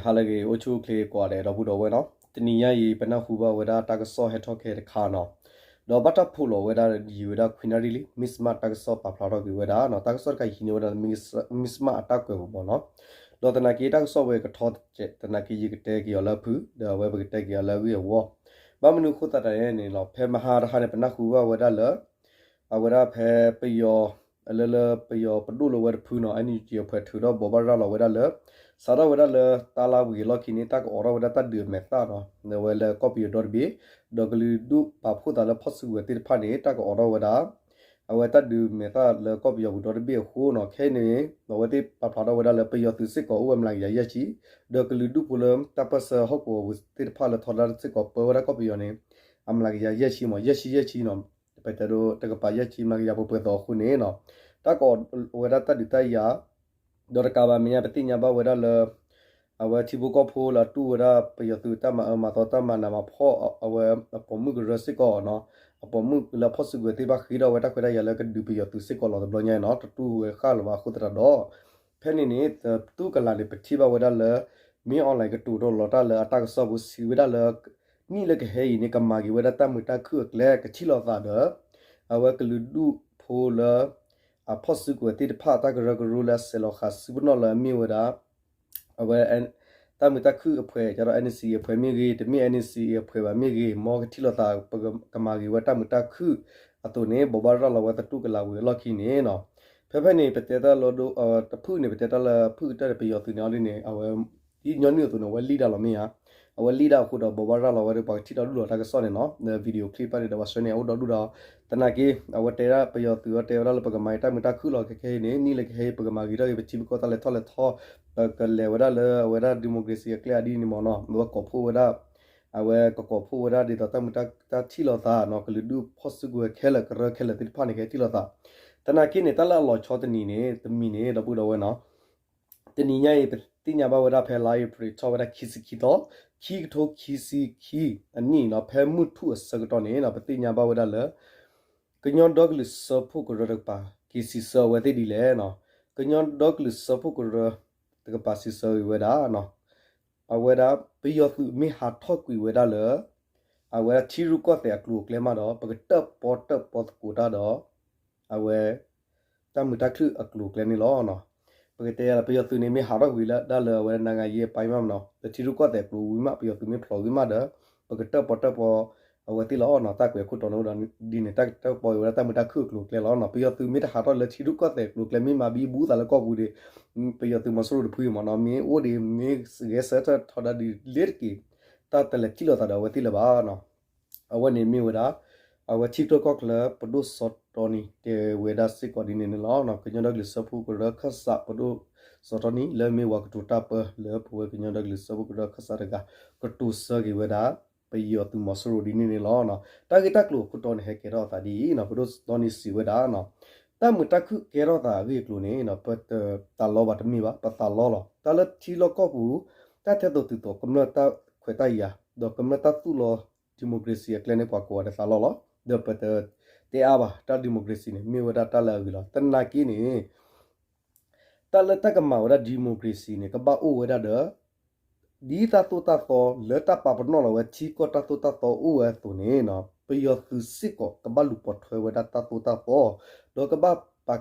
ဟါလၢအဂ့ၤ အိၣ်ဆူၣ်အိၣ်ချ့ကိးဂၤဒဲး ဒီပုၢ်ဒီဝဲၢ်နီၤ, တနံၤညါအံၤ ပနၢ်ဟူဘၣ်ဝဲဒၣ်တၢ်ကစီၣ်ဟဲထီၣ်ခဲတခါနီၤ, ဒီးဘၣ်တၢ်ဖီၣ်လိာ်ဝဲဒၣ်ယံာ်ဝဲဒၣ်ခွံနၣ်ရံၣ်လံ Mizzima တၢ်ကစီၣ်ပာ်ဖျါထီၣ်က့ၤဝဲဒၣ်နီၤ, တၢ်ကစီၣ်တခါအံၤဟံးန့ၢ်ဝဲဒၣ်လၢ Mizzima အတၢ်ကွဲးပူၤမ့ၢ်နီၤ, ဒီးသနာ်က့တၢ်ကစီၣ်ဝဲကထီ သနာ်က့ယကတဲက့ၤအီၤလၢအဖုၣ် ဒီးအဝဲပကတဲက့ၤအီၤလၢအဂ့ၢ်အဝီ, ဘၣ်မနုၤအဃိသတးန့ၣ်လီၤ, ဖဲမဟါတဟါန့ၣ် ပနၢ်ဟူဘၣ်ဝဲဒၣ်လၢ အဝဲဒၣ်ဖဲပယီၤ လၢလၢပယီၤပဒိၣ်လၢဝဲတဖုနီၤ NUG အဖှဲးထုးထီၣ်ဘိးဘၣ်ရၤလီၤဝဲဒၣ်လၢ စးထီၣ်ဝဲဒၣ်လၢတၢ်လါဝံၤအလီၢ်ခံန့ၣ် တၢ်ကအိးထီၣ်ဝဲဒၣ်တၢ်ဒုးအမဲာ်သၣ်နီၤ အဝဲလၢကီၢ်ပယီၤဒီတဘ့ၣ်, ဒီးကလုာ်ဒူၣ်ပာ်ဖှိၣ်သးလၢဖီၣ်စုကဝဲၤသ့ၣ်တဖၣ်န့ၣ် တၢ်ကအိးထီၣ်ဝဲဒၣ် အဝဲတၢ်ဒုးမဲာ်သၣ်လၢကီၢ်ပယီၤပူၤဒီတဘ့ၣ်အဃိနီၤ, ခဲအံၤန့ၣ် အဝဲသ့ၣ်ပာ်ဖျါထီၣ်ဝဲဒၣ်လၢပယီၤသုးစ့ၢ်ကီးအိၣ်ဝဲမျးကယၤယဲၢ်ဆံ, ဒီးကလုာ်ဒူၣ်ဖိလၢတၢ်ပၢၢ်ဆၢဟီၣ်ကဝီၤပူၤသ့ၣ်တဖၣ်လၢထီဒါစ့ၢ်ကီးပၢဝဲဒၣ်ကီၢ်ပယီၤန့ၣ် အမျးကယၤယဲၢ်ဆံမ့ၢ် ယဲၢ်ဆံယဲၢ်ဆံနီၤ, ပတဲဒိတကပၤယဲၢ်ဆံမျးကယၤပှဲၤပှဲၤသိးအဃိန့ၣ်နီၤ, တၢ်ကအိးဝဲဒၣ်တၢ်ဒုးတၢ်ယၤ ဒီးတကးဘၣ်မဲာ်ညါ ပသ့ၣ်ညါဘၣ်ဝဲဒၣ်လၢ အဝဲထံဖိကီၢ်ဖိလၢအတူၢ်ဝဲဒၣ်ပယီၤသုးတၢ်မၤအၢမၤသီတၢ်မၤနးမၤဖှီၣ် အဝဲအပိာ်မုၣ်ကရၢစ့ၢ်ကီးနီၤ, အပိာ်မုၣ်လၢဖီၣ်စုကဝဲၤသ့ၣ်တဖၣ်ဃ့ထီၣ်ဝဲတၢ်ခွဲးတၢ်ယာ်လၢကဒုးပယီၤသုးစ့ၢ်ကီးလီၤတဘျီညါနီၤ, တတူၢ်ဝဲဃၣ်လၢၤဘၣ်အဃိသတးဒီး ဖဲန့ၣ်န့ၣ် တတူၢ်ကလာ်န့ၣ် ပထံၣ်ဘၣ်ဝဲဒၣ်လၢ မင်းအောင်လှိုင် ကတိၤထီၣ်လီၤတၢ်လၢအတၢ်ကစီၣ်ပူၤစံးဝဲဒၣ်လၢ နံၣ်လၢကဟဲအံၤန့ၣ် ကမၤက့ၤဝဲဒၣ်တၢ်မုာ်တၢ်ခုၣ်အကျဲ ကထံၣ်လိာ်သးဒီး အဝဲကလုာ်ဒူၣ်ဖိလၢ အဖီၣ်စုကဝဲၤသ့ၣ်တဖၣ် တၢ်ကရၢကရိလၢအဆဲးလီၤဃာ်စုပနီၣ်လၢအမ့ၢ်ဝဲဒၣ် အဝဲ တၢ်မုာ်တၢ်ခုၣ်အဖှဲး ကဒီး NCA အဖှဲးမ့ၢ်ဂ့ၤ တမ့ၢ် NCA အဖှဲးဘၣ်မ့ၢ်ဂ့ၤ မ်ကထံၣ်လိာ်သး ပကမၤက့ၤဝဲတၢ်မုာ်တၢ်ခုၣ်အသိးန့ၣ် ဘိးဘၣ်ရၤလီၤဝဲတတူၢ်ကလာ်ဝံၤအလီၢ်ခံန့ၣ်နီၤ, ဖဲဖဲန့ၣ် ပတဲတၢ်လၢ တဖုၣ်န့ၣ် ပတဲတၢ်လၢဖုၣ်ကတၢၢ်န့ၣ် ပယီၤသုးန့ၣ်အီၤဒ်န့ၣ် အဝဲ ဒ်ညီနုၢ်အသိးန့ၣ် အဝဲလံၣ်ဒၣ်လီၤမ့ၢ်ဧါ, အဝဲလံၣ်ဒၣ်အဃိဒီး ဘိးဘၣ်ရၤလီၤဝဲဒီး ပှၤကထံၣ်ဒီဒူၣ်လီၤတၢ်ကစီၣ်န့ၣ်နီၤ, လၢ video clip ဘၣ်န့ၣ်ဒီး ပှၤဆှၢန့ၢ်အအိၣ်ဒီဒူၣ်ဒီး သနာ်က့ အဝဲတဲဒၣ်ပယီၤသုးအီၤတဲဝဲဒၣ်လၢပကမၤက့ၤတၢ်မုာ်တၢ်ခုၣ်လီၤ ခဲခဲအံၤန့ၣ် နံၣ်လၢကဟဲအံၤ ပကမၤဂ့ၤထီၣ်က့ၤ ပထံပကီၢ်တၢ်လဲၤထီၣ်လဲၤထီ ပကလဲၤဝဲဒၣ်လၢအဝဲဒၣ် democracy အကျဲအဒ်န့ၣ်မ့ၢ်နီၤ, အဝဲကိးဖှိၣ်ဝဲဒၣ် အဝဲကကိးဖှိၣ်ဝဲဒၣ်ဒ်သိးတၢ်မုာ်တၢ်ထံၣ်လိာ်သးနီၤ, ကလုာ်ဒူၣ်ဖီၣ်စုကဝဲၤခဲလၢာ် ကရၢခဲလၢာ်သ့ၣ်တဖၣ်န့ၣ် ကဟဲထံၣ်လိာ်သး, သနာ်က့န့ၣ် တၢ်လၢအလီၤဆီတနံၤန့ၣ် တမံၤန့ၣ် ဒီပုၢ်ဒီဝဲၢ်နီၤ တနံၤညါအံၤ ပသ့ၣ်ညါဘၣ်ဝဲဒၣ်ဖဲလါအ့ဖြ့ၣ်ထီၣ်ဝဲဒၣ်ခံဆံခံသီ, ခံကထိခံဆံခံအနံၣ်နီၤ, ဖဲမုၢ်ထူၣ်အဆၢကတီၢ်န့ၣ်နီၤ ပသ့ၣ်ညါဘၣ်ဝဲဒၣ်လၢ ကညီဒီကလုာ်စၢဖှိၣ်ကရၢတကပၤ က့ၤစံးဆၢအဝဲသ့ၣ်ဒ်လဲၣ်နီၤ, ကညီဒီကလုာ်စၢဖှိၣ်ကရၢတကပၤစံးဆၢက့ၤဝဲဒၣ်နီၤ, အဝဲဒၣ် ပယီၤသုးမ့ၢ်ဟးထီၣ်ကွံာ်ဝဲဒၣ်လၢ အဝဲဒၣ်ထံရူၢ်ကီၢ်သဲးအကျိၤအကျဲမးဒီး ပကတၢၣ်ပီတၢၣ်ပီသကိးတၢ်ဒီး အဝဲ တၢ်မုာ်တၢ်ခုၣ်အကျိၤအကျဲန့ၣ်လီၤ. ပကတဲလၢပယီၤသုးန့ၣ် မ့ၢ်ဟးထီၣ်ကွံာ်လၢဒၣ်လၢအဝဲ နိုင်ငံရေးအပိုင်းမးနီၤ, ဒီးထံရူၢ်ကီၢ်သဲးအကျိၤဝံၤမး ပယီၤသုးမ့ၢ်ဖျိးဝံၤမးဒီး ပကတၢၣ်ပီတၢၣ်ပီအဝဲသ့ၣ်လီၤနီၤ, တၢ်ကွဲးခိၣ်တီန့ၣ်အိၣ်ဒီးဒ်န့ၣ် တၢ်ကတၢၣ်ပီဝဲဒၣ်တၢ်မုာ်တၢ်ခုၣ်အကျိၤအကျဲလီၤနီၤ. ပယီၤသုးမ့ၢ်တဟးထီၣ်လၢထံရူၢ်ကီၢ်သဲးအကျိၤအကျဲ မ့ၢ်မၤဘံဘူသးလၢကီၢ်ပူၤဒီး ပယီၤသုးမီၤစိရိၤတဖုအံၤမးနီၤ မ့ၢ်အိၣ်ဒံး မ့ၢ်ဂဲၤဆၢထၢၣ်ထီဒါဒ်လဲၣ်တက့ၢ် တၢ်တလဲၤထံၣ်လိာ်သးဒီးအဝဲသ့ၣ်လၢၤဘၣ်နီၤ. အဝဲန့ၣ်မ့ၢ်ဝဲဒၣ် အဝဲထံချၢကီၢ်ချၢ ပဒိၣ်စီၤတီနံၤတဲဝဲဒၣ်စ့ၢ်ကီးဒ်န့ၣ်န့ၣ်လီၤ. ကညီဒီကလုာ်စၢဖှိၣ်ကရၢခၢၣ်စး ပဒိၣ်စီၤတီနံၤ လၢမ့ၢ်ဝၤကတိၤတၢ်ပၢလၢပဝဲကညီဒီကလုာ်စၢဖှိၣ်ကရၢခၢၣ်စးတဂၤ ကတိၤဆၢက့ၤဝဲဒၣ် ပယီၤသုးမီၤစိရိၤဒ်န့ၣ်န့ၣ်လီၤ. တၢ်ဂ့ၢ်တၢ်ကျိၤအခိၣ်တီန့ၣ် ဟဲကဲထီၣ်အသးဒ်အံၤနီၤ, ပဒိၣ်စီၤတီနံၤစံးဝဲဒၣ် တၢ်မုာ်တၢ်ခုၣ်ကဲထီၣ်သးအဂ့ၢ်အကျိၤန့ၣ် ပတသးလီဘၣ်တမ့ၢ်ဘၣ်, ပသးလီလီၤ. တၢ်လၢထံလီၢ်ကီၢ်ပူၤ တၢ်ထဲသိးတုၤသိး ကမျၢၢ်တၢ်ခွဲးတၢ်ယာ် ဒီးကမျၢၢ်တၢ်သူၣ်လီၤ democracy အကျဲန့ၣ် ပှၤကိးဂၤဒဲးသးလီလီၤ. ဒီးပတတဲအါဘၣ် တၢ် democracy န့ၣ် မ့ၢ်ဝဲဒၣ်တၢ်လၢအဂ့ၤလီၤ. သနာ်က့န့ၣ် တၢ်လၢတၢ်ကမၤဝဲဒၣ် democracy န့ၣ် ကဘၣ်အိၣ်ဝဲဒၣ်ဒီး ဒ်တၢ်သိၣ်တၢ်သီလၢတၢ်ပာ်ပနီၣ်လီၤဝဲ ထံကီၢ်တၢ်သိၣ်တၢ်သီအိၣ်ဝဲအသိးန့ၣ် ပယီၤသုးစ့ၢ်ကီး ကဘၣ်လူၤပိာ်ထွဲဝဲဒၣ်တၢ်သိၣ်တၢ်သီ ဒီးကဘၣ်ပာ်လုၢ်ပာ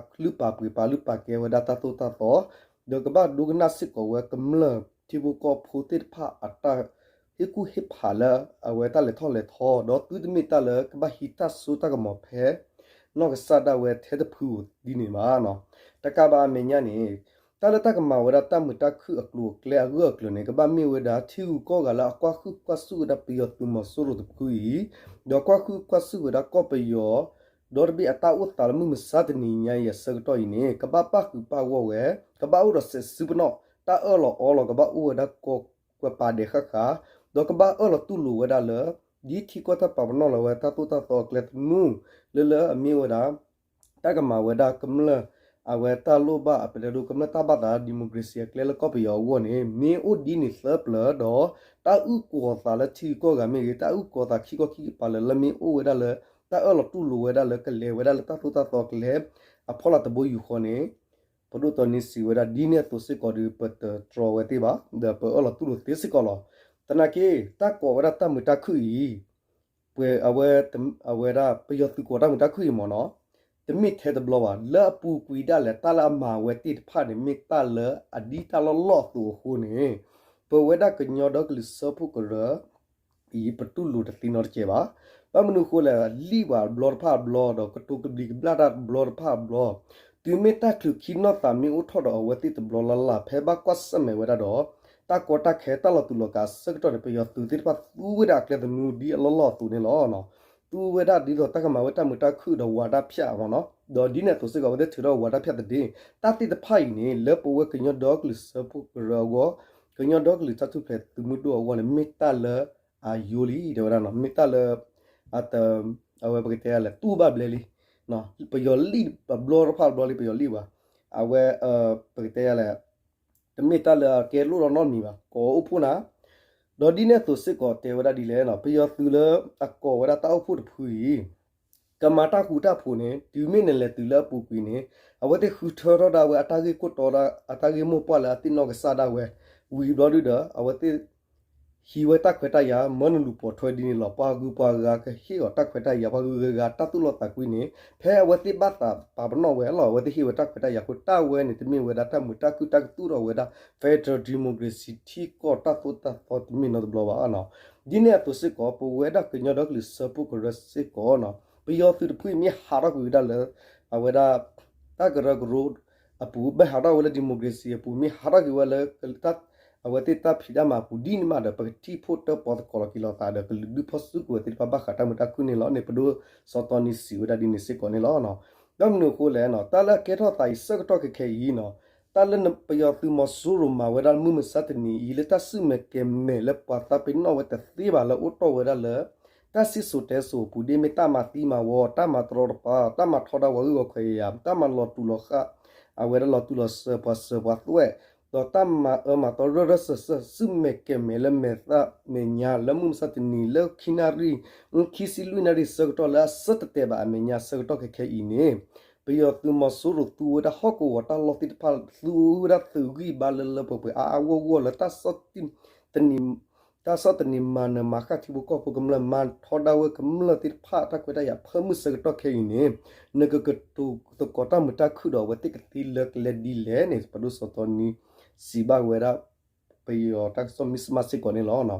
်ပှ့ၤ ပာ်လုၢ်ပာ်ကဲဝဲဒၣ်တၢ်သိၣ်တၢ်သီ ဒီးကဘၣ်ဒိကနၣ်စ့ၢ်ကီးဝဲကမျၢၢ်ထံဖိကီၢ်ဖိသ့ၣ်တဖၣ်အတၢ်ဟ့ၣ်ကူၣ်ဟ့ၣ်ဖးလၢအဝဲတၢ်လဲၤထီၣ်လဲၤထီ ဒီးသုတမ့ၢ်တၢ်လၢကဘၣ်ဟံးတၢ်စိတၢ်ကမီၤဖဲ နီၢ်ကစၢ်ဒၣ်ဝဲထဲတဖုဧိၤဒ်န့ၣ်ဘၣ်နီၤ. တကးဘၣ်အမဲာ်ညါန့ၣ် တၢ်လၢတၢ်ကမၤဝဲဒၣ်တၢ်မုာ်တၢ်ခုၣ်အကျိၤအကျဲအဂၢၢ်အကျၢၤန့ၣ် ကဘၣ်မ့ၢ်ဝဲဒၣ်ထံဂုၤကီၢ်ဂၤလၢအကွၢ်ဟုၣ်ကွၢ်စူၣ်ဝဲဒၣ်ပယီၤသုးမီၤစိရိၤတဖုအံၤ ဒီးကွၢ်ဟုၣ်ကွၢ်စူၣ်ဝဲဒၣ်ကီၢ်ပယီၤ ဒီတဘ့ၣ်အတၢ်အိၣ်သးလၢမုၢ်မဆါတနံၤညါအံၤအဆၢကတီၢ်အံၤန့ၣ် ကဘၣ်ပၣ်ဃုာ်ပၣ်ဂီၢ်ဝဲ ကဘၣ်အိၣ်ဒီးစဲးစုပနီၣ် တၢ်အၢၣ်လီၤအီလီၤ ကဘၣ်အိၣ်ဝဲဒၣ်ကိးကွဲးပာ်ဒဲးဃၣ်ဃၣ် ဒီးကဘၣ်အၢၣ်လီၤတူၢ်လိာ်ဝဲဒၣ်လၢ ဒ်ထံကီၢ်တၢ်ပာ်ပနီၣ်လီၤဝဲတၢ်သိၣ်တၢ်သီအကျဲသနူ လၢလၢအမ့ၢ်ဝဲဒၣ် တၢ်ကမၤဝဲဒၣ်ကမျၢၢ် အဝဲတၢ်လိၣ်ဘၣ်အပတဲဒိကမျၢၢ်တၢ်ဘၣ်သး democracy အကျဲလၢကီၢ်ပယီၤအဂီၢ်န့ၣ် မ့ၢ်အိၣ်ဒ်န့ၣ်သၢပျၢၤဒီး တၢ်အုၣ်ကီၤသးလၢထံဂုၤကီၢ်ဂၤမ့ၢ်ဂ့ၤ တၢ်အုၣ်ကီၤသးခံခီခံကပၤလၢ လၢမ့ၢ်အိၣ်ဝဲဒၣ်လၢ တၢ်အၢၣ်လီၤတူၢ်လိာ်ဝဲဒၣ်လၢကလဲၤဝဲဒၣ်လၢတၢ်သိၣ်တၢ်သီအကျဲ အဖီလာ်တဘိယူၢ်ဃီန့ၣ် ပဒိၣ်တီနံစံးဝဲဒၣ် ဒ်န့ၣ်အသိးစ့ၢ်ကီးဒီး ပတတြီဝဲသ့ၣ်ဘၣ် ဒီးပအၢၣ်လီၤတူၢ်လိာ်သ့စ့ၢ်ကီးလီၤ. သနာ်က့ တၢ်ကိးဝဲဒၣ်တၢ်မုာ်တၢ်ခုၣ်အံၤ ပဝဲ အဝဲဒၣ်ပယီၤသုးကိးတၢ်မုာ်တၢ်ခုၣ်အံၤမ့ၢ်နီၤ တမ့ၢ်ထဲတဘျီဘၣ် လၢအပူၤကွံာ်ဒၣ်လဲာ် တၢ်လၢအမၤဝဲသ့ၣ်တဖၣ်န့ၣ် မ့ၢ်တၢ်လၢအဒ်တၢ်လီၢ်လီၢ်အသိးအဃိန့ၣ် ပဝဲဒၣ်ကညီဒီကလုာ်စၢဖှိၣ်ကရၢ အံၤ ပတူၢ်လိာ်တသ့နီတစဲးဘၣ်. ဘၣ်မနုၤအဃိလဲၣ် လံၣ်ဘၣ်ဘျီတဖၣ်အဘျီ ဒီးကတိၤကဘျံးကဘျၣ်တၢ်ဘျီတဖၣ်အဘျီ တုၤမ့ၢ်တၢ်ချုးခံနီၢ်သးမ့ၢ်အိၣ်ထီၣ်ဒီးအဝဲသ့ၣ်တဘျီလၢ်လၢ် ဖဲဘၣ်ကွၢ်ဆၢၣ်မဲာ်ဝဲဒၣ်ဒီး တၢ်ကီတၢ်ခဲတၢ်လီၤတူာ်လီၤကာ်အဆၢကတီၢ်န့ၣ် ပယီၤသုးသ့ၣ်တဖၣ်သူဝဲဒၣ်အကျဲသနူဒ်အလီၢ်လီၢ်အသိးန့ၣ်လီၤ. သူဝဲဒၣ်ဒ်သိးတၢ်ကမၤဝဲတၢ်မုာ်တၢ်ခုၣ်ဒီးဝးတၢ်ဖၠးမ့ၢ်နီၤ ဒီးဒ်န့ၣ်အသိးစ့ၢ်ကီး အဝဲသ့ၣ်ထုးထီၣ်ဝးတၢ်ဖၠးသဒ့ တၢ်သ့ၣ်တဖၣ်အံၤန့ၣ် လၢပဝဲကညီဒီကလုာ်စၢဖှိၣ်ကရၢအဂီၢ် ကညီဒီကလုာ်တၢ်ထူၣ်ဖျဲးသုးမုၢ်ဒိၣ်အဂီၢ်န့ၣ် မ့ၢ်တၢ်လၢအယိလံ တဲဝဲဒၣ်နီၤ မ့ၢ်တၢ်လၢ အဝဲပကတဲလဲၣ် တူၢ်ဘၣ်ဘျဲလံ ပယီၤလံၣ်ဘၣ်ဘျီတဖၣ်ဘျီလံ ပယီၤလံၣ်ဘၣ် အဝဲ ပကတဲလဲၣ် တမ့ၢ်တၢ်လၢအကဲလိၣ်ထီၣ်နီတမံၤဘၣ် ကိးအိၣ်ဖှိၣ်နၤ ဒီးဒ်န့ၣ်အသိးစ့ၢ်ကီးတဲဝဲဒၣ်ဒ်လဲၣ် ပယီၤသုးလၢအကိးဝဲဒၣ်တၢ်အိၣ်ဖှိၣ်တဖုအံၤ ကမၤတၢ်ဃူတၢ်ဖိးန့ၣ် တုၤမ့ၢ်နလဲၤတုၤလၢအပူၤကွံာ်န့ၣ် အဝဲသ့ၣ်ဃုထၢထီၣ်ဒၣ်ဝဲအတၢ်ဂ့ၢ်ခိၣ်တီ အတၢ်ဂ့ၢ်မိၢ်ပှၢ်လၢအသ့ၣ်နီၣ်ကစၢ်ဒၣ်ဝဲ ဝံၤဘျီဒုဒီး အဝဲသ့ၣ် ဟံးဝဲတၢ်ခွဲးတၢ်ယာ် မၢနလူၤပိာ်ထွဲဒ်န့ၣ်လီၤ. ပှၤဂုၤပှၤဂၤကဟ့ၣ်အီၤတၢ်ခွဲးတၢ်ယာ် ပှၤဂုၤဂၤတၢ်သူၣ်လီသးကွံန့ၣ် ဖဲအဝဲသ့ၣ်ဘၣ်သးပာ်ပနီၣ်ဝဲလီၤ အဝဲသ့ၣ်ဟ့ၣ်ဝဲတၢ်ခွဲးတၢ်ယာ်အဃိ တၢ်ဝဲန့ၣ်တမ့ၢ်ဝဲဒၣ်တၢ်မုာ်တၢ်ခုၣ်တၢ်ကသူၣ်ထီၣ်ဝဲဒၣ် Federal Democracy ထံကီၢ်တၢ်သိၣ်တၢ်သီတမ့ၢ်နီတဘျီဘၣ်နီၤ. ဒ်န့ၣ်အသိးစ့ၢ်ကီး ပဝဲဒၣ်ကညီဒီကလုာ်စၢဖှိၣ်ကရၢစ့ၢ်ကီးနီၤ ပယီၤသုးတဖုအံၤမ့ၢ်ဟးထီၣ်ကွံာ်ဝဲဒၣ်လၢ အဝဲဒၣ် တၢ်ကရၢကရိအပူၤ မ့ၢ်ဟးထီၣ်ဝဲလၢ democracy အပူၤ မ့ၢ်ဟးထီၣ်က့ၤဝဲလၢ အဝဲသ့ၣ်တၢ်ဖံးတၢ်မၤအပူၤဒ်န့ၣ်မးဒီး ပကထံၣ်ဖှိၣ်တၢၣ်ပီၤသကိးလီၤက့ၤလီၤသးဒီး ကလုာ်ဒူၣ်ဖီၣ်စုကဝဲၤသ့ၣ်တဖၣ်ဘၣ်ဃးတၢ်မုာ်တၢ်ခုၣ်န့ၣ်လီၤန့ၣ် ပဒိၣ်စီၤတီနံစံးဝဲဒၣ်ဒ်န့ၣ်စ့ၢ်ကီးန့ၣ်လီၤ. ဘၣ်မနုၤအဃိလဲၣ် တၢ်လၢအကဲထီၣ်သးအံၤဆၢကတီၢ်ခဲခဲအံၤနီၤ တၢ်လၢပယီၤသုးမီၤစိရိၤမၤဝဲဒၣ်မုၢ်မဆါတနံၤအံၤ လၢတၢ်စူၢ်မဲာ်ကဲၤမဲာ်လၢပှၤသးပ့ၤနီၣ်ဝဲတသ့ဘၣ်လၢအိၣ်တီၢ်ဝဲဒၣ်လၢ တၢ်စံၣ်စိၤတဲစိၤအပူၤ ဒ်မ့ၢ်တၢ်မၤသံမၤဝီ တၢ်မၤတရီတပါ တၢ်မၤထီဒါပှၤဂုၢ်ဂီၤခွဲးယာ် တၢ်မၤလီၤတူာ်လီၤဃာ် အဝဲဒၣ်လီၤတူၢ်လီၤဆှၢပှၤစၢၤပှၤသွဲၣ် ဒီးတၢ်မၤအၢမၤသီရၢၢ်ရၢၢ်စၢၤစၢၤ စူၢ်မဲာ်ကဲၤမဲာ်လၢမဲာ်သၣ်မဲာ်ညါ လၢမုၢ်မဆါတနံၤ လၢခံနၣ်ရံၣ် ခံဆံလွံၢ်နၣ်ရံၣ်ဆၢကတီၢ်လၢအဆၢတတဲာ်ဘၣ်အမဲာ်ညါဆၢကတီၢ်ခဲခဲအံၤန့ၣ် ပယီၤသုးမီၤစိရိၤသူဝဲဒၣ်ဟီၣ်ကဝီၤတၢ်လီၢ်သ့ၣ်တဖၣ် သူဝဲဒၣ်သုးဂံၢ်ဘါလၢလၢပှဲၤပှဲၤအါအါဂီၢ်ဂီၢ်လၢ တၢ်ဆီၣ်တနံၤ တၢ်ဆီၣ်တနံၤမၤနၢၤမၤဃၣ်ထံဖိကီၢ်ဖိကမျၢၢ် မၤထီဒါဝဲကမျၢၢ်သ့ၣ်တဖၣ်တၢ်ခွဲးတၢ်ယာ်ဖၢမုၢ်ဆၢကတီၢ်ခဲအံၤန့ၣ် နကကတိၤသကိးတၢ်မုာ်တၢ်ခုၣ်ဒီးအဝဲသ့ၣ်ကသ့လၢကျဲဒ်လဲၣ်န့ၣ် ပဒိၣ်စီၤတီနံ စံးဘၣ်ဝဲဒၣ် ပယီၤတၢ်ကစီၣ်မံၤစမးစ့ၢ်ကီးန့ၣ်လီၤ.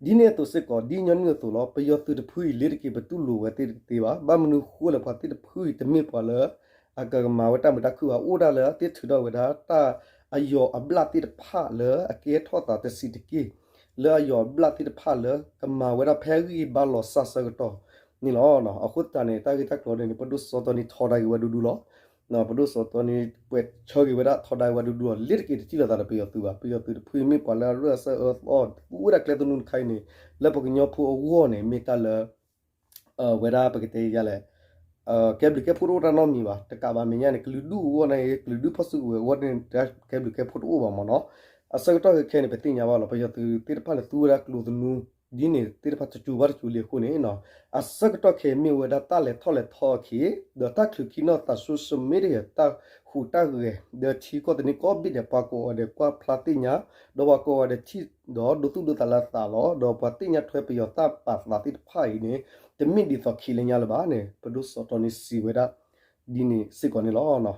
ဒ်န့ၣ်အသိးစ့ၢ်ကီး ဒ်ညီနုၢ်အသိးလီၤ. ပယီၤသုးတဖုအံၤ လ့ၤတက့ၤပတူၢ်လိာ်ဝဲသ့ၣ်တသ့ဘၣ်. ဘၣ်မနုၤဃိလဲၣ် ပှၤသ့ၣ်တဖုအံၤ တမ့ၢ်ပှၤလၢအကမၤဝဲတၢ်မုာ်တၢ်ခုၣ်ဘၣ် အိၣ်ဒၣ်လၢအသ့ၣ်ထုးထီၣ်ဝဲဒၣ် တၢ်အယီၤအဘျၣ်သ့ၣ်တဖၣ်လၢအကဲထီၣ်သးတဆံးတက့ၢ် လၢအယီၤအဘျၣ်သ့ၣ်တဖၣ်လၢကမၤဝဲဒၣ်ဖဲအဂံၢ်အဘါလီၤစၢ်ဆၢကတီၢ်န့ၣ်လီၤ. အဃိသတးန့ၣ် တၢ်ဂ့ၢ်တၢ်ကျိၤန့ၣ် ပဒိၣ်စီၤတီနံထီဒါက့ၤဝဲဒူဒူလီၤ. ပဒိၣ်စီၤတီနံ ပှဲၤဆၢက့ၤဝဲဒၣ်ထီဒါက့ၤဝဲဒူဒူလီၤ. လ့ၤတက့ၤတထံၣ်လိာ်သးဒီးပယီၤသုးဘၣ်. ပယီၤသုးတဖုအံၤမ့ၢ်ပှၤလၢအရၢၢ်အစၢၢ်အၢသီ သူဝဲဒၣ်ကျဲသနူတခါအံၤန့ၣ် လၢပကညီဖိအဂီၢ်န့ၣ် မ့ၢ်တၢ်လၢ ဝဲဒၣ်ပကတဲယၤလဲၣ် ကဲဘျုးကဲဖှိၣ်တအိၣ်တၢ်နီတမံၤဘၣ်. တကးဘၣ်မဲာ်ညါန့ၣ် ကလုာ်ဒူၣ်အဂီၢ်န့ၣ် ကလုာ်ဒူၣ်ဖီၣ်စုကဝဲၤအဂီၢ်န့ၣ် ကဲဘျုးကဲဖှိၣ်တအိၣ်ဘၣ်မ့ၢ်နီၤ. အဆၢကတီၢ်ခဲခဲန့ၣ် ပသ့ၣ်ညါဘၣ်လီၤ. ပယီၤသုးသ့ၣ်တဖၣ်န့ၣ် သူဝဲဒၣ်ကျိၤသနူ ဒ်န့ၣ်သ့ၣ်တဖၣ်တစိၤဘၣ်တစိၤလံအဃိန့ၣ် အဆၢကတီၢ်ခဲအံၤမ့ၢ်ဝဲဒၣ်တၢ်လဲၤထီၣ်လဲၤထီအခံ ဒီးတၢ်ချုးခံနီၢ်သး social media တၢ်ဟူးတၢ်ဂဲၤ ဒီးထံကီၢ်သန့ၤကိးဘ့ၣ်ဒဲး ပှၤကိးဂၤဒဲးကွၢ်ဖျါသ့ၣ်ညါ ဒီးပှၤကိးဂၤဒဲးထံၣ်ဒီးဒိသူၣ်ဒိသးလၢအသးလီၤ. ဒီးပှၤသ့ၣ်ညါထွဲပယီၤတၢ်ပာ်သးသ့ၣ်တဖၣ်အံၤန့ၣ် တမ့ၢ်ဒ်သိးခံလၢညါလၢၤဘၣ်န့ၣ် ပဒိၣ်စီၤတီနံစံးဝဲဒၣ် ဒ်န့ၣ်စ့ၢ်ကီးန့ၣ်လီၤ.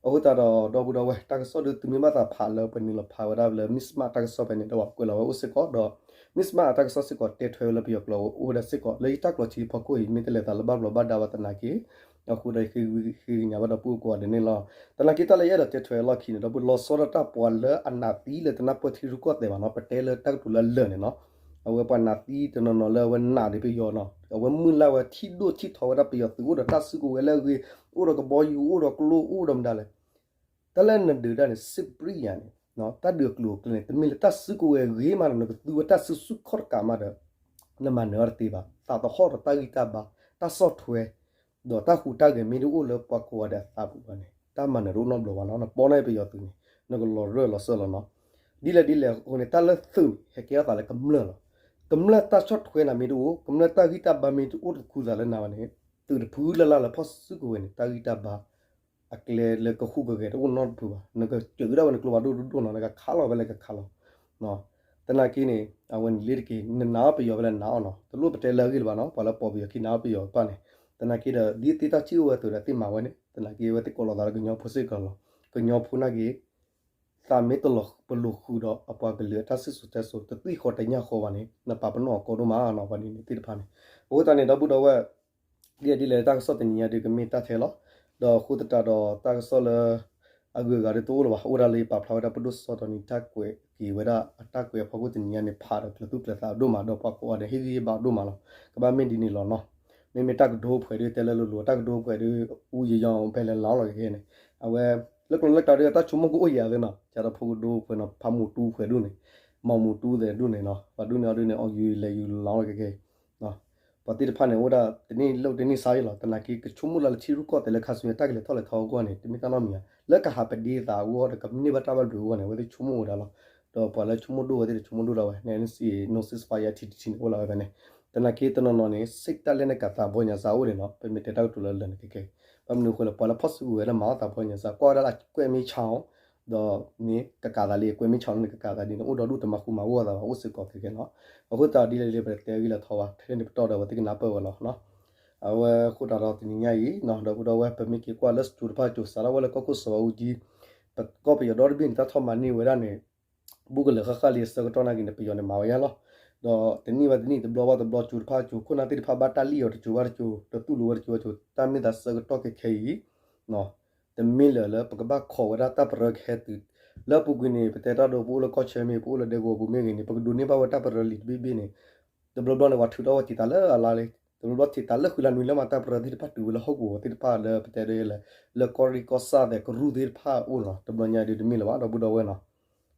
အဃိသတးဒီး ဒီပုၢ်ဒီဝဲၢ် တၢ်ကစီၣ်ဒုးသုမ့ၢ်ဘၣ်သးဖးလၢပနုာ်လီၤဖးဝဲဒၣ်လၢ Mizzima တၢ်ကစီၣ်ဖဲန့ၣ် ဒီးပှၤကွဲးလီၤဝဲအိၣ်စ့ၢ်ကီးဒီး Mizzima အတၢ်ကစီၣ်စ့ၢ်ကီးတဲထွဲဝဲလၢပယီၤကျိာ်အိၣ်ဝဲဒၣ်စ့ၢ်ကီး လၢယတၢ်ကျိာ်ထံဖီခိၣ်အံၤ မ့ၢ်တလဲၤသးလၢဘၣ်ဘျီးဘၣ်ဒါဝဲသနာ်က့ အဃိဒီး ဃ့ကညးဘၣ်ဒီပုၢ်ဝဲၢ်ကိးဂၤဒဲးန့ၣ်လီၤ. သနာ်က့တၢ်လၢယအဲၣ်ဒိးတဲထွဲအလီၢ်ခံန့ၣ် ဒီပုၢ်လီၤဆီဒၣ်တၢ်ပှၤလၢအနာ်သံလၢတနၢ်ပၢၢ်ထံရူၢ်ကီၢ်သဲးဘၣ်နီၤ ပတဲလၢတၢ်ကတိၤလၢအလၢာ်န့ၣ်နီၤ အဝဲပှၤနာ်သံတနီၤနီၤလၢအဝဲနာ်ဒီးပယီၤနီၤ အဝဲမုၢ်လၢ်ဝဲထံၣ်ဒိၣ်ထံၣ်ထီဝဲဒၣ်ပယီၤသုးအိၣ်ဒီးတၢ်စုကဝဲၤလၢအဂ့ၤ အိၣ်ဒီးကဘီယူၤ အိၣ်ဒီးကျိ အိၣ်ဒီးမတၤလဲၣ် တၢ်လၢနဒုးတၢ်န့ၣ် စ့ပရံယၤန့ၣ် တၢ်ဒုးအကျိၤအကျဲန့ၣ် တမ့ၢ်လၢတၢ်စုကဝဲၤဂ့ၤမးဒီး နကသူဝဲတၢ်စုဆူၣ်ခီၣ်တကးမးဒီး နမၤနၢၤအီၤတသ့ဘၣ်. သးသဟီၣ်ဒီးတၢ်ဂံၢ်တၢ်ဘါ တၢ်ဆီၣ်ထွဲ ဒီးတၢ်ဟူးတၢ်ဂဲၤမ့ၢ်တအိၣ်လၢပှၤကိးဂၤဒဲးအသးပူၤဘၣ်န့ၣ် တၢ်မၤနၢၤတအိၣ်နီတဘျီဘၣ်နီၤ. နပီၣ်န့ၢ်ပယီၤသုးန့ၣ် နကလီၤရၢၢ်လီၤစၢၤလီၤနီၤ. ဒ်လဲၣ်ဒ်လဲၣ်အဃိန့ၣ် တၢ်လၢသုးဟဲကဲထီၣ်သးလၢကမျၢၢ်လီၤ. ကမျၢၢ်တၢ်ဆီၣ်ထွဲနၤမ့ၢ်တအိၣ် ကမျၢၢ်တၢ်ဂံၢ်တၢ်ဘါမ့ၢ်တအိၣ်တခူသးလၢနၤဘၣ်န့ၣ် သုးတဖုလၢ်လၢ်လၢဖီၣ်စုကဝဲၤန့ၣ် တၢ်ဂံၢ်တၢ်ဘါ အကျဲလၢကဟူးကဂဲၤတအိၣ်နီတဖုဘၣ်. နကစၢၤသုဒၣ်ဝဲနကျိဖးဒိၣ်ဒိၣ်ဒိၣ်နီၤ နကခးလီၤဖဲလဲၣ်ကခးလီၤ. သနာ်က့န့ၣ် အဝဲန့ၣ်လ့တက့ၢ် နနာ်အီၤပယီၤဖဲလဲၣ်နနာ်အီၤနီၤ တလိၣ်ပတဲလၢအဂ့ၢ်လၢၤဘၣ်နီၤ ပှၤလၢပိာ်ပယီၤခံနာ်အီၤပယီၤတဖၣ်န့ၣ် သနာ်က့ဒီး ဒ်သ့ၣ်တၢ်ထံၣ်အိၣ်ဝဲအသိးဒီးသ့ၣ်မၤဝဲန့ၣ် သနာ်က့ဝဲသ့ၣ်ကိးလီၤသးလၢကညီဖိစ့ၢ်ကီးလီၤ. ကညီဖိနာ်က့ သးမ့ၢ်တလီၤပလိာ်ဃုာ်ဒီးအပှၤကလုာ်အတၢ်စံၣ်စိၤတဲစိၤ တသွံၣ်ဃီတညၣ်ဃီဘၣ်န့ၣ် နပာ်ပနီၣ်အီၤကီဒိၣ်မးနီၤ ပှၤဒ်န့ၣ်သ့ၣ်တဖၣ်န့ၣ်. အဃိသတးန့ၣ် ဒီပုၢ်ဒီဝဲၢ် ဒ်လဲၣ်ဒ်လဲၣ်တၢ်ကစီၣ်တနံၤညါဒုးကမ့ၢ်တၢ်ထဲလီၤ. ဒီးအဃိသတးဒီးတၢ်ကစီၣ်လၢ အဂုၤအဂၤဒုးတအိၣ်လၢၤဘၣ် အိၣ်ဒၣ်လၢယပာ်ဖျါဝဲဒၣ်ပဒိၣ်စီၤစီၤတီနံၤတၢ်ကွဲးက့ၤဝဲဒၣ်အတၢ်ကွဲးအဖီခိၣ်တနံၤညါန့ၣ် ဖးဒီးကျၢၤသူၣ်ကျၢၤသးဒိၣ်မး ဒီးပှၤကိးဂၤဒဲးဟ့ၣ်ဂံၢ်ဟ့ၣ်ဘါအီၤဒိၣ်မးလီၤ. ကဘၣ်မ့ၢ်ဒ်န့ၣ်လီၤနီၤ. မ့မ့ၢ်တၢ်ကဒိပှဲၤဒုးတဲလၢလိၤလိၤ တၢ်ကဒိပှဲၤဒုး အူယယီၤဖဲလဲၣ်လီၤလီၤကဲကဲန့ၣ် အဝဲ လၢကျိၤလၢကျဲဒုးတၢ်ဆိကမိၣ်ကအိၣ်ယၤသ့နီၤ ကဒီးဖိကဒိပှဲၤနီၤ ဖးမူတူပှဲၤဒူၣ်န့ၣ် မီၢ်မူတူသဲးဒူၣ်န့ၣ်နီၤ ပှၤဒူၣ်န့ၣ်အီၤဒုးန့ၣ် အီၣ်ယူၤလဲၤယူၤလီၤလီၤကဲကဲ ပှၤသ့ၣ်တဖၣ်န့ၣ် အိၣ်ဒၣ်တန့ၢ်လိာ်တန့ၢ်ဆါအံၤလီၤ. သနာ်က့ကဆိကမိၣ်လၢလၢထံရူၢ်ကီၢ်သဲးလၢခါဆူညါတၢ်ကလဲၤထီၣ်လဲၤထီအဂီၢ်န့ၣ် တမ့ၢ်တၢ်နီတမံၤဧါ. လၢကဟးပဒ့သးအဂီၢ်ဒီးကန့ၢ်ဘၣ်တၢ်ဘၣ်ဘျုးအဂီၢ်န့ၣ် အဝဲသ့ၣ်ဆိကမိၣ်ဝဲဒၣ်လီၤ. ဒီးပှၤလၢဆိကမိၣ်ဒိၣ်ဝဲသ့ၣ်တဆိကမိၣ်ဒိၣ်ဒၣ်ဝဲ န NCA no ceasefire ထံတထံန့ၣ် အိၣ်လီၤဝဲဖဲန့ၣ်. သနာ်က့တနီၤနီၤန့ၣ် စ့ၢ်ကီးတၢ်လဲၣ်န့ၣ်ကးသးဘီညါစါအိၣ်န့ၣ်နီၤ ပမ့ၢ်တဲတၢ်ကတိၤလၢလၢာ်န့ၣ်ကဲကဲ ဘၣ်မနုၤအဃိလဲၣ် ပှၤလၢဖီၣ်စုကဝဲၤလၢမၤအီၣ်သးဘီညါစါ ကွၢ်ဝဲဒၣ်လၢကွဲၣ်မ့ၢ်ဆါအီၤ ဒီးမ့ၢ်ကကးသးလံ ကွဲၣ်မ့ၢ်ဆါန့ၣ် ကကးသးဒ်န့ၣ် အိၣ်ဒီဒူၣ်တမၤဃူမၤဂီၢ်သးဘၣ် အိၣ်စ့ၢ်ကီးခဲခဲလီၤ. အဃိသတးဒ်လဲၣ်ဒ်လဲၣ် ပတတဲဂ့ၢ်လၢထီဘၣ် ထဲန့ၣ်ပတီၢ်ဒီးအဝဲသ့ၣ်ကနၢ်ပၢၢ်ဝဲလီၤ. အဝဲဃိသတးဒီးတနံၤညါအံၤ ဒီပုၢ်ဒီဝဲၢ် ပမ့ၢ်က့ၤကွၢ်လၢစကၠိၤတဖၣ်ကၠိၤ စးထီၣ်ဝဲလၢကီၢ်ခိၣ်စီၤဘးအူကၠံ ပကီၢ်ပယီၤဒီတဘ့ၣ်န့ၣ် တၢ်ထီၣ်မၤန့ၢ်ဝဲဒၣ်န့ၣ် ဘူးကလၢာ်ဃၣ်ဃၣ်လံအဆၢကတီၢ်နာ်က့န့ၣ် ပယီၤန့ၣ်မၤဝဲယါလီၤ. ဒီးတနံၣ်ဘၣ်တနံၣ် တဘျီဘၣ်တဘျီ ကၠိၤတဖၣ်ကၠိၤ ခိၣ်နၢ်သ့ၣ်တဖၣ်ဘၣ်တၢ်လံၣ်အီၤတကၠိၤဘၣ်တကၠိၤ တတူၢ်လိာ်ဝဲတကၠိၤဘၣ်တကၠိၤ တၢ်မ့ၢ်သးဆၢကတီၢ်ခဲခဲအံၤ တမ့ၢ်လၢာ်လၢပကဘၣ်ခိးဝဲဒၣ်တၢ်ပရၢကဟဲတုၤ လၢအပူၤကွံာ်န့ၣ် ပတဲတၢ်ဒီး ပအိၣ်လၢကီၢ်ဆၢမ့ၢ် ပအိၣ်လၢဒဲကဝီၤပူၤမ့ၢ်ဂ့ၤန့ၣ် ပကဒိးန့ၢ်ဘၣ်ဝဲတၢ်ပရၢလံာ်တဘ့ၣ်ဘ့ၣ်န့ၣ် တဘျီဘျီန့ၣ် ပှၤထုးထီၣ်ဝဲတံာ်တာ်လၢအလါလံ, တဘျီဘျီတံာ်တာ်လၢဃုလါနွံလါမး တၢ်ပရၢသ့ၣ်တဖၣ်တုၤဝဲလၢဟီၣ်ကဝီၤသ့ၣ်တဖၣ်လၢပတဲဒ်လဲၣ်, လၢကီၢ်ရ့ၣ်ကီၢ်ဆၣ်သဲးကရူၢ်သ့ၣ်တဖၣ်အအိၣ်နီၤ, တဘျီညါဒုးတမ့ၢ်လၢၤဘၣ် ဒီပုၢ်ဒီဝဲၢ်နီၤ,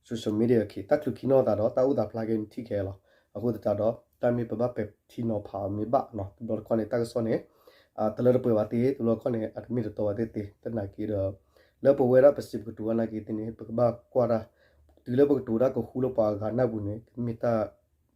social media ခံ တၢ်ချုးခံနီၢ်သးဒီး တၢ်အိၣ်သးဖျါက့ၤန့ၣ်ထံၣ်ခဲလီၤ. အဃိသတးဒီး တၢ်မ့ၢ်ပဘၣ်ပဲာ်ထံနီၤဖးအီၤမ့ၢ်ဘၣ်နီၤ, တဘျီတခီၣ်န့ၣ် တၢ်ကစီၣ်န့ၣ် တလၢတပှဲၤဘၣ်သ့, တဘျီတခီၣ်န့ၣ် အတမ့ၢ်တတီဘၣ်သ့ၣ်သ့ၣ်, သနာ်က့ဒီး လၢပဝဲဒၣ်ပစံးပကတိၤဝဲနာ်က့သ့ၣ်န့ၣ် ပကဘၣ်ကွၢ်တၢ် တုၤလၢပကတိၤတၢ်ကဃူလၢပှၤအဂၤနၢ်ပူၤန့ၣ် မ့ၢ်တၢ်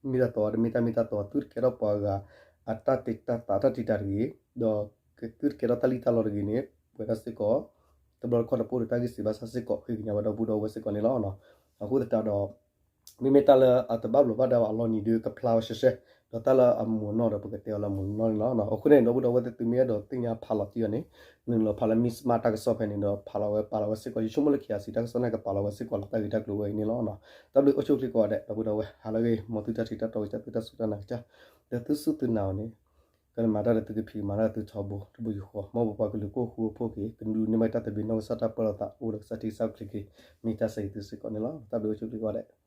မ့ၢ်တၢ်တီ တမ့ၢ်တၢ်မ့ၢ်တၢ်တီ သုတကဲထီၣ်ပှၤအဂၤ အတၢ်တ့တၢ်သးတၢ်တံာ်တာ်တဂ့ၤ, ဒီးသုတကဲထီၣ်တၢ်လံၣ်တၢ်လီတဂ့ၤန့ၣ် ပဝဲဒၣ်စ့ၢ်ကီး တဘျီတခီၣ်တပိၢ်ဒီးတၢ်ဂ့ၢ်စံးဘၣ်ဆၣ်စ့ၢ်ကီး ဃ့ကညးဝဲဒီပုၢ်ဒီဝဲၢ်စ့ၢ်ကီးန့ၣ်လီၤ. အဃိသတးဒီး မ့မ့ၢ်တၢ်လၢအတဘၣ်ဘျီးဘၣ်ဒါဘၣ်အလီၢ်နံၤဒုးကဖျါဝဲရှဲရှဲ, ဒီးတၢ်လၢအမူးအနီၢ်ဒီးပကတဲအီၤလၢအမူးအနီၢ်န့ၣ်လီၤ. အဃိန့ၣ် ဒီပုၢ်ဒီဝဲၢ်သုမ့ၢ်အဲၣ်ဒိးသ့ၣ်ညါဖးလီၤတံၢ်အီၤန့ၣ် နုာ်လီၤဖးလၢ Miss Smart တၢ်ကစီၣ်ဖဲန့ၣ်ဒီး ဖးလီၤဝဲပာ်လီၤဝဲစ့ၢ်ကီး, ယဆိကမိၣ်လၢ KIC တၢ်ကစီၣ်န့ၣ် ကပာ်လီၤဝဲစ့ၢ်ကီးလၢတၢ်ဂ့ၢ်တၢ်ကျိၤဝဲအံၤန့ၣ်လီၤ. တၢ်ဘျုးအိၣ်ဆူၣ်အိၣ်ချ့ကိးဂၤဒဲး ဒီပုၢ်ဒီဝဲၢ် ဟါလၢအဂ့ၤ, မ်သုတၢ်ထံၣ်တၢ်တီကစၢ် သုတၢ်စူၢ်တၢ်နာ်ကစၢ်, ဒီးသုစူၢ်သုနာ်အီၤန့ၣ် ကမၤတၢ်ဒီးသုကဖံး ကမၤတၢ်ဒီးသုထီဘိ တဘိယူၢ်ဃီ, မ်ပပှၤကလုာ်ကအိၣ်ဃူအိၣ်ဖိးက့ၤ ကဒုးန့ၢ်ဘၣ်တၢ်သဘျ့ နီၢ်ကစၢ်တၢ်ပၢလီၤသး အိၣ်ဒီးကစၢ်ထံကစၢ်အိၣ်ချ့က့ၤ, မ့ၢ်တၢ်ဆၢဂ့ၤသုစ့ၢ်ကီးန့ၣ်လီၤ. တၢ်ဘျုးအိၣ်ဆူၣ်အိၣ်ချ့ကိးဂၤဒဲး.